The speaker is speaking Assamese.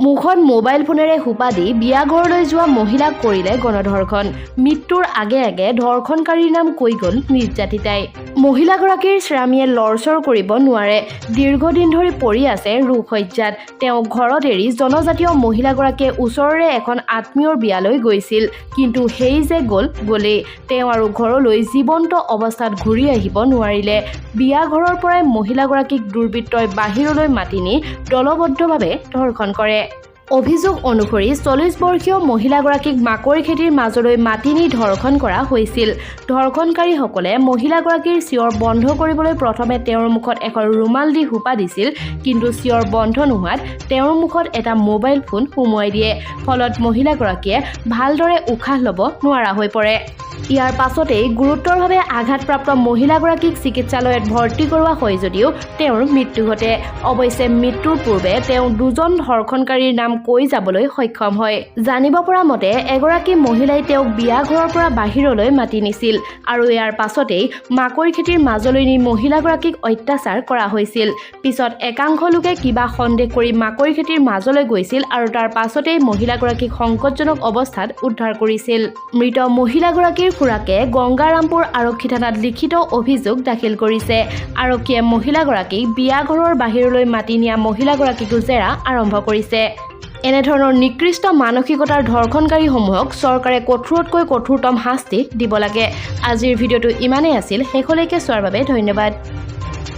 মুখত মোবাইল ফোনেৰে সোপা দি বিয়াঘৰলৈ যোৱা মহিলাক কৰিলে গণধৰ্ষণ। মৃত্যুৰ আগে আগে ধৰ্ষণকাৰীৰ নাম কৈ গ'ল নিৰ্যাতিতাই। মহিলাগৰাকীৰ স্বামীয়ে লৰচৰ কৰিব নোৱাৰে, দীৰ্ঘদিন ধৰি পৰি আছে ৰোগশয্যাত। তেওঁক ঘৰত এৰি জনজাতীয় মহিলাগৰাকীয়ে ওচৰৰে এখন আত্মীয়ৰ বিয়ালৈ গৈছিল। কিন্তু সেই যে গ'ল গ'লেই, তেওঁ আৰু ঘৰলৈ জীৱন্ত অৱস্থাত ঘূৰি আহিব নোৱাৰিলে। বিয়া ঘৰৰ পৰাই মহিলাগৰাকীক দুৰ্বৃত্তই বাহিৰলৈ মাতি নি দলবদ্ধভাৱে ধৰ্ষণ কৰে। অভিযোগ অনুসৰি 40 বৰ্ষীয় মহিলাগৰাকীক মাকৈ খেতিৰ মাজলৈ মাতি নি ধৰ্ষণ কৰা হৈছিল। ধৰ্ষণকাৰীসকলে মহিলাগৰাকীৰ চিঞৰ বন্ধ কৰিবলৈ প্ৰথমে তেওঁৰ মুখত এখন ৰুমাল দি সোপা দিছিল। কিন্তু চিঞৰ বন্ধ নোহোৱাত তেওঁৰ মুখত এটা মোবাইল ফোন সুমুৱাই দিয়ে। ফলত মহিলাগৰাকীয়ে ভালদৰে উশাহ ল'ব নোৱাৰা হৈ পৰে। ইয়াৰ পাছতেই গুৰুতৰভাৱে আঘাতপ্ৰাপ্ত মহিলাগৰাকীক চিকিৎসালয়ত ভৰ্তি কৰোৱা হয় যদিও তেওঁৰ মৃত্যু ঘটে। অৱশ্যে মৃত্যুৰ পূৰ্বে তেওঁ দুজন ধৰ্ষণকাৰীৰ নাম কৈ যাবলৈ সক্ষম হয়। জানিব পৰা মতে, এগৰাকী মহিলাই তেওঁক বিয়া ঘৰৰ পৰা বাহিৰলৈ মাতি নিছিল আৰু ইয়াৰ পাছতেই মাকৈ খেতিৰ মাজলৈ নি মহিলাগৰাকীক অত্যাচাৰ কৰা হৈছিল। পিছত একাংশ লোকে কিবা সন্দেহ কৰি মাকৈ খেতিৰ মাজলৈ গৈছিল আৰু তাৰ পাছতেই মহিলাগৰাকীক সংকটজনক অৱস্থাত উদ্ধাৰ কৰিছিল। মৃত মহিলাগৰাকীৰ খুৰাকে গংগাৰামপুৰ আৰক্ষী থানাত লিখিত অভিযোগ দাখিল কৰিছে। আৰক্ষীয়ে মহিলাগৰাকীক বিয়া ঘৰৰ বাহিৰলৈ মাতি নিয়া মহিলাগৰাকীকো জেৰা আৰম্ভ কৰিছে। এনেধৰণৰ নিকৃষ্ট মানসিকতাৰ ধৰ্ষণকাৰীসমূহক চৰকাৰে কঠোৰতকৈ কঠোৰতম শাস্তি দিব লাগে। আজিৰ ভিডিঅ'টো ইমানেই আছিল। শেষলৈকে চোৱাৰ বাবে ধন্যবাদ।